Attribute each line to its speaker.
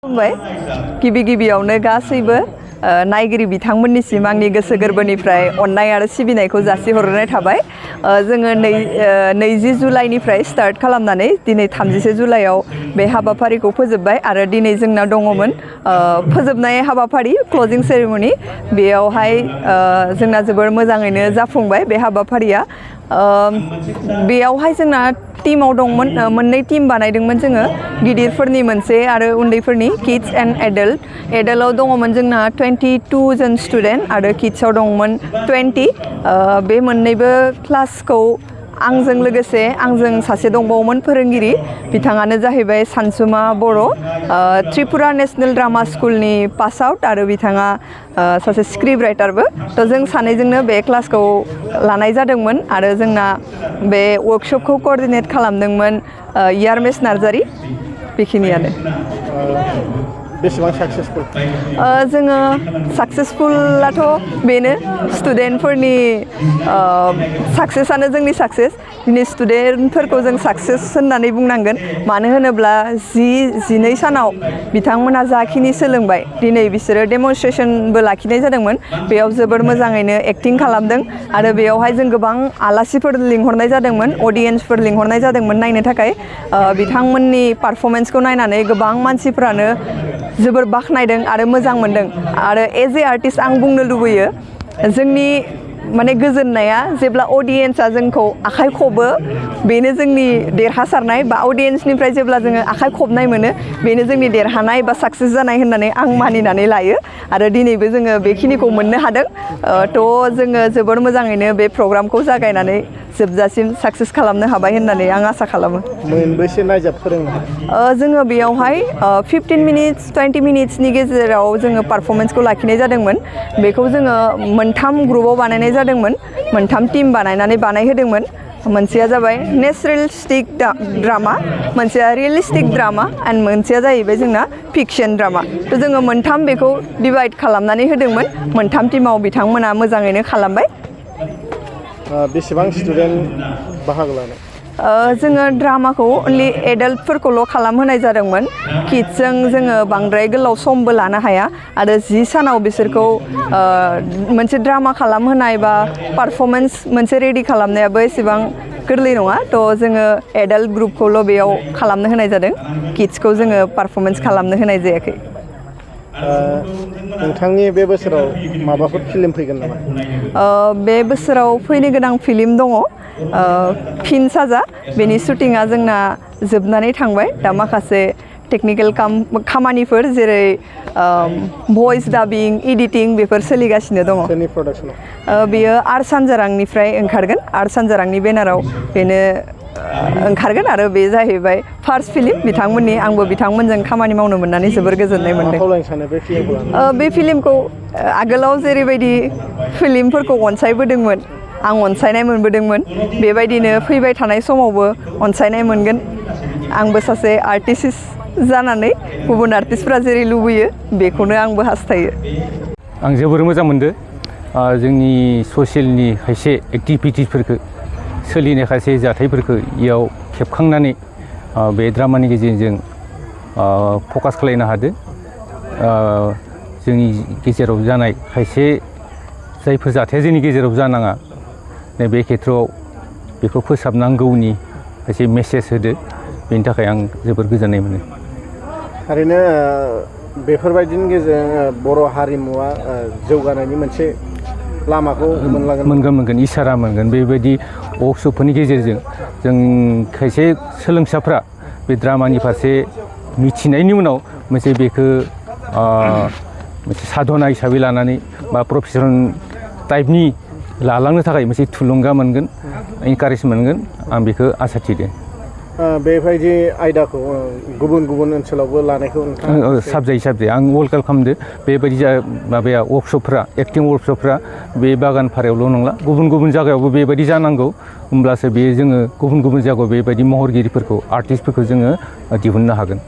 Speaker 1: खुलुमबाय गिबि गिबियावनो गासैबो नायगिरि बिथांमोननिसिम आंनि गोसो गोरबोनिफ्राय अननाय आरो सिबिनायखौ जासिहरनाय थाबाय। जोङो 20 जुलाइनिफ्राय स्टार्ट खालामनानै दिनै 30 जुलाइआव बे हाबाफारिखौ फोजोबबाय आरो दिनै जोंना दङमोन फोजोबनाय हाबाफारि क्लोजिं सेरेमनि। बेयावहाय जोंना जोबोर मोजाङैनो जाफुंबाय बे हाबाफारिया। बेयावहाय जोंना टीमाव दंमोन मोननै टीम बानायदोंमोन जोङो, गिदिरफोरनि मोनसे आरो उन्दैफोरनि किड्स एन्ड एडल्ट। एडल्टआव दङमोन जोंना 22 जन स्टुडेन्ट आरो किड्सआव दंमोन 20। बे मोननैबो क्लासखौ आंजों लोगोसे आंजों सासे दंबावोमोन फोरोंगिरि, बिथाङानो जाहैबाय सानसुमा बर', त्रिपुरा नेशनेल ड्रामा स्कुलनि पास आउट आरो बिथाङा सासे स्क्रिप्ट राइटारबो। थ' जों सानैजोंनो बे क्लासखौ लानाय जादोंमोन आरो जोंना बे वर्कशपखौ कोअर्डिनेट खालामदोंमोन रवnswndri। बेखिनियानो।
Speaker 2: बेसेबां साक्सेसफुल?
Speaker 1: जोङो साक्सेसफुलाथ' बेनो स्टुडेन्टफोरनि साक्सेसआनो जोंनि साक्सेस। दिनै स्टुडेन्टफोरखौ जों साक्सेस होननानै बुंनांगोन, मानो होनोब्ला 12 सानाव बिथांमोनहा जाखिनि सोलोंबाय, दिनै बिसोरो डेमनस्ट्रेसनबो लाखिनाय जादोंमोन। बेयाव जोबोर मोजाङैनो एक्टिं खालामदों आरो बेयावहाय जों गोबां आलासिफोर लिंहरनाय जादोंमोन, अडियेन्सफोर लिंहरनाय जादोंमोन नायनो थाखाय। बिथांमोननि पारफरमेन्सखौ नायनानै गोबां मानसिफ्रानो जोबोर बाख्नायदों आरो मोजां मोनदों। आरो एज ए आर्टिस्ट आं बुंनो लुबैयो, जोंनि माने गोजोननाया जेब्ला अडियेन्सआ जोंखौ आखाइ खबो, बेनो जोंनि देरहासारनाय, बा अडियेन्सनिफ्राय जेब्ला जोङो आखाइ खबनाय मोनो, बेनो जोंनि देरहानाय बा साक्सेस जानाय होननानै आं मानिनानै लायो। आरो दिनैबो जोङो बेखिनिखौ मोननो हादों। थ' जोङो जोबोर मोजाङैनो बे प्रग्रामखौ जागायनानै जोबजासिम साक्सेस खालामनो हाबाय होननानै आं आसा खालामो।
Speaker 2: मोनबेसे नायजाब फोरोंनो?
Speaker 1: जोङो बेयावहाय 15 मिनिट्स 20 मिनिट्सनि गेजेराव जोङो पारफरमेन्सखौ लाखिनाय जादोंमोन। बेखौ जोङो मोनथाम ग्रुपआव बानायनाय जादोंमोन, मोनथाम टीम बानायनानै बानायहोदोंमोन। मोनसेया जाबाय नेचुरेलिस्टिक ड्रामा, मोनसेया रियेलिस्टिक ड्रामा, एन्ड मोनसेया जाहैबाय जोंना फिक्सन ड्रामा। थ' जोङो मोनथाम बेखौ डिभाइड खालामनानै होदोंमोन। मोनथाम टीमाव बिथांमोना मोजाङैनो खालामबाय।
Speaker 2: बेसेबां स्टुडेन्ट बाहागो लानाय?
Speaker 1: जोङो ड्रामाखौ अनलि एडाल्टफोरखौल' खालामहोनाय जादोंमोन। किड्सजों जोङो बांद्राय गोलाव समबो लानो हाया आरो 10 सानाव बिसोरखौ मोनसे ड्रामा खालामहोनाय बा पारफरमेन्स मोनसे रेडि खालामनायाबो एसेबां गोरलै नङा। थ' जोङो एडाल्ट ग्रुपखौल' बेयाव खालामनो होनाय जादों, किड्सखौ जोङो पारफरमेन्स खालामनो होनाय जायाखै।
Speaker 2: नोंथांनि बे बोसोराव माबाफोर फिल्म फैगोन नामा?
Speaker 1: बे बोसोराव फैनो गोनां फिल्म दङ, फिन साजा। बेनि शुटिंआ जोंना जोबनानै थांबाय। दा माखासे टेकनिकेल खामानिफोर जेरै भइस डाबिं, एडिटिं बेफोर सोलिगासिनो दङ।
Speaker 2: सोरनि प्रडाक्सनाव?
Speaker 1: बेयो रwnswndriनिफ्राय ओंखारगोन, रwnswndriनि बेनाराव बेनो ओंखारगोन आरो बे जाहैबाय फार्स्ट फिल्म बिथांमोननि। आंबो बिथांमोनजों खामानि मावनो मोननानै जोबोर गोजोननाय मोनदों। बे फिल्मखौ आगोलाव जेरैबायदि फिल्मफोरखौ अनसायबोदोंमोन, आं अनसायनाय मोनबोदोंमोन, बेबायदिनो फैबाय थानाय समावबो अनसायनाय मोनगोन। आंबो सासे आर्टिस्ट जानानै गुबुन आर्टिस्टफ्रा जेरै लुबैयो बेखौनो आंबो हास्थायो।
Speaker 3: आं जोबोर मोजां मोनदों जोंनि ससियेलनि खायसे एक्टिभिटिसफोरखौ, सोलिनाय खायसे जाथायफोरखौ इयाव खेबखांनानै बे ड्रामानि गेजेरजों फकास खालामनो हादों। जोंनि गेजेराव जानाय खायसे जायफोर जाथाया जोंनि गेजेराव जानाङा, बे खेथ्रआव बेखौ फोसाबनांगौनि खायसे मेसेज होदो। बेनि थाखाय आं जोबोर गोजोननाय मोनो।
Speaker 2: थारैनो बेफोरबायदिनि गेजेरजों बर' हारिमुवा जौगानायनि मोनसे लामाखौ
Speaker 3: मोनगोन इसारा मोनगोन। बेबायदि वर्कशपफोरनि गेजेरजों जों खायसे सोलोंसाफ्रा बे ड्रामानि फारसे मिथिनायनि उनाव मोनसे बेखौ मोनसे साधना हिसाबै लानानै बा प्रफेसन टाइपनि लालांनो थाखाय मोनसे थुलुंगा मोनगोन, इनकारेज मोनगोन, आं बेखौ आसा थिदों।
Speaker 2: बेबायदि आयदाखौ गुबुन गुबुन ओनसोलावबो लानायखौ
Speaker 3: साबजायो आं वेलकाम खालामदो। बेबायदि माबाया वर्कशपफ्रा, एक्टिं वर्कशपफ्रा बे बागानफारायावल' नंला, गुबुन गुबुन जायगायावबो बेबायदि जानांगौ। होमब्लासो बे जोङो गुबुन गुबुन जायगायाव बेबायदि महरगिरिफोरखौ, आर्टिस्टफोरखौ जोङो दिहुननो हागोन।